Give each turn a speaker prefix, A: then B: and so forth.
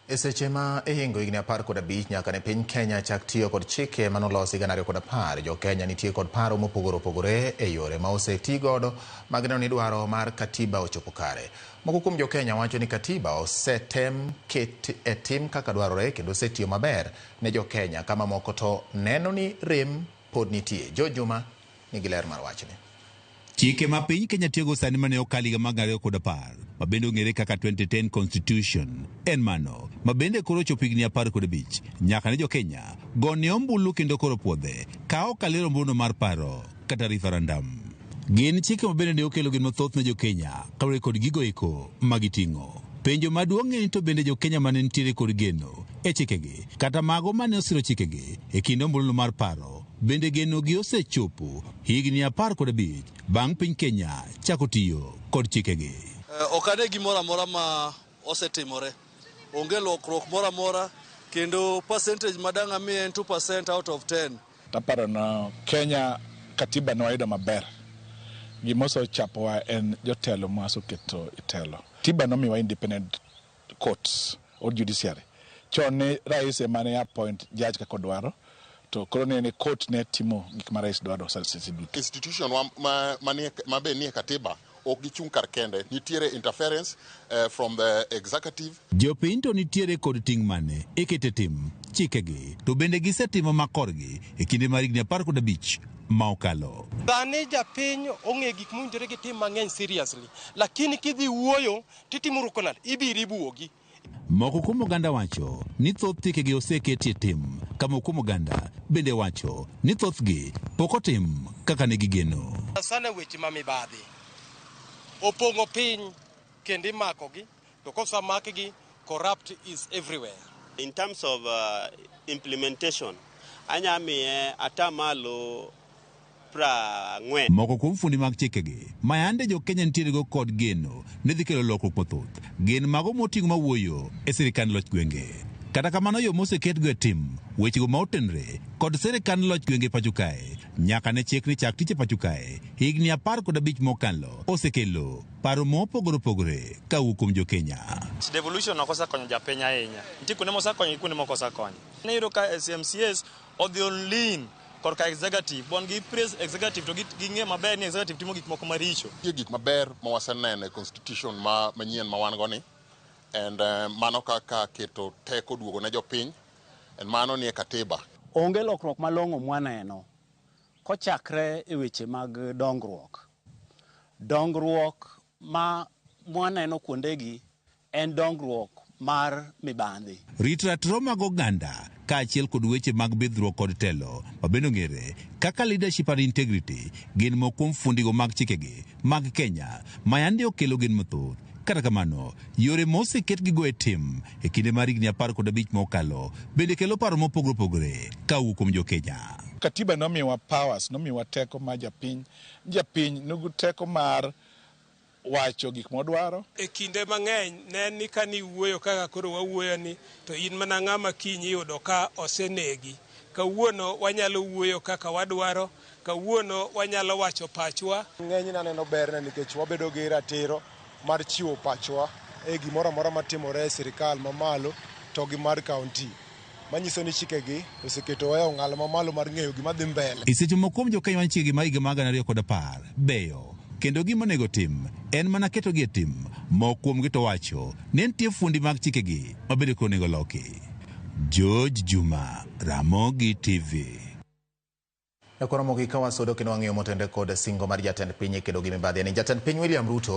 A: E seche ma ihingo higni 15 nyaka ne piny Kenya chak tiyo kod chike manolosi 2010, jo Kenya nitie kod paro mopogore opogore e yore ma oseti godo mag neno ni dwaro mar katiba ochopo kare. Moko kuom jo Kenya wacho ni katiba osetem ket e tim kaka dwarore kendo osetiyo maber ne jo Kenya, ka mamoko to neno ni rem pod nitie. George Juma nigi ler mar wachni.
B: Chike ma piny Kenya tiyogo sani mane okal higa mag 2010, ma bende ong'ere kaka 2010 Constitution, en mano ma bende koro ochopo higni 15 nyaka ne jo Kenya gone ombulu kendo koro puodhe ka ok alero ombuluno mar paro kata referendum. Gin chike ma bende ne okelo gin mathoth ne jo Kenya kaluwore kod gigo eko ma giting'o. Penjo maduong' en ni to bende jo Kenya mane nitiere kod geno e chikegi kata mago mane osiro chikegi e kinde ombuluno mar paro, bende genogi osechopo higni 15 bang' piny Kenya chako tiyo kod chikegi.
C: Ok ane gimoro amora ma osetimore. Onge lokruok moro amora kendo percentage ma dang' amiye en 2% out of 10.
D: Taparo no Kenya katiba ne wayudo maber. Gima osechapowa en jotelo ma oseketo e telo. Katiba nomiwa independent courts or judiciary. Chon ne rais ema ne appoint judge kaka odwaro, to koro ne ni court ne timo gik ma rais dwaro seche duto.
E: Institution wa, ma be nie katiba ok gichung' kar kende, nitiere interference from the executive.
B: Jopiny to nitiere kod ting' mane e keto e tim chikegi, to bende gisetimo ma korgi e kinde mar higni 15 ma okalo.
F: Sani japiny ong'e gik mowinjore gitim mang'eny seriously, lakini kidhi wuoyo titimo ruko nade, ibiro ibuogi.
B: Moko kuom oganda wacho ni thoth chikegi oseketie tim, ka moko kuom oganda bende wacho ni thothgi pok otim kaka ne gigeno.
F: Sana weche ma mibadhi opong'o piny kendo imakogi, to kosemakgi, corrupt is everywhere.
G: In terms of implementation, anya miye atamalo 40.
B: Moko kuom fundi mag chikegi ma yande jo Kenya nitiere go kod geno ne dhi kelo lokruok mathoth gin mago moting'o mawuoyo e sirikand loch gwenge. Kata kamano, yo moseketgo e tim wechego ma otenre kod sirikand loch gwenge pacho kae nyaka ne chik ni chak tich e pacho kae higni 15 mokalo osekelo paro mopogore opogore kawuok kuom jo Kenya.
H: Devolution ok osekonyo japiny ahinya. Nitie kuonde mosekonyo gi kuonde mok osekonyo. Iyudo ka MCAs odhi on lean korka executive. Bon gi praise executive to ging'e maber ni executive timo gik moko maricho.
E: Nitie gik maber ma waseneno e constitution ma manyien ma wan go ni and mano kaka keto teko duogo ne jopiny and mano nie katiba.
I: Onge lokruok malong'o mwaneno kochakre e weche mag dongruok. Dongruok ma mwaneno kuondegi en dongruok mar mibadhi.
B: Rito ratiro mag oganda kaachiel kod weche mag bidhruok kod telo mabende ong'ere kaka leadership and integrity gin moko kuom fundigo mag chikegi mag Kenya ma yande okelo gen mathoth. Kata kamano, yore moseketgigo e tim e kinde mar higni 15 mokalo bende kelo paro mopogore opogore kawuok kuom jo Kenya.
D: Katiba nomiyowa powers, nomiyowa teko ma japiny, japiny nigi teko mar wacho gik modwaro.
J: E kinde mang'eny ne en ni ka niwuoyo kaka koro wawuoyo ni to in mana ng'ama kiny iyudo ka osenegi. Kawuono wanyalo wuoyo kaka wadwaro, kawuono wanyalo wacho pachwa.
K: Ng'enyne aneno berne nikech wabedo gi ratiro mar chiwo pachwa e gimoro amora matimore e sirikal mamalo to gi mar kaunti. Manyiso ni chikegi oseketowa e ong'ala mamalo mar ng'eyo gima dhi mbele.
B: E seche moko kuom jo Kenya wan chikegi ma higa mar 2010 beyo kendo gima onego tim en mana ketogi e tim. Moko kuomgi to wacho ni nitie fundi mag chikegi ma bende koro onego loki. George Juma, Ramogi TV.
A: E koro mogik ka wasudo kendo wang'iyo motenre kod singo mar jatend piny e kedo gi mibadhi ni jatend piny William Ruto.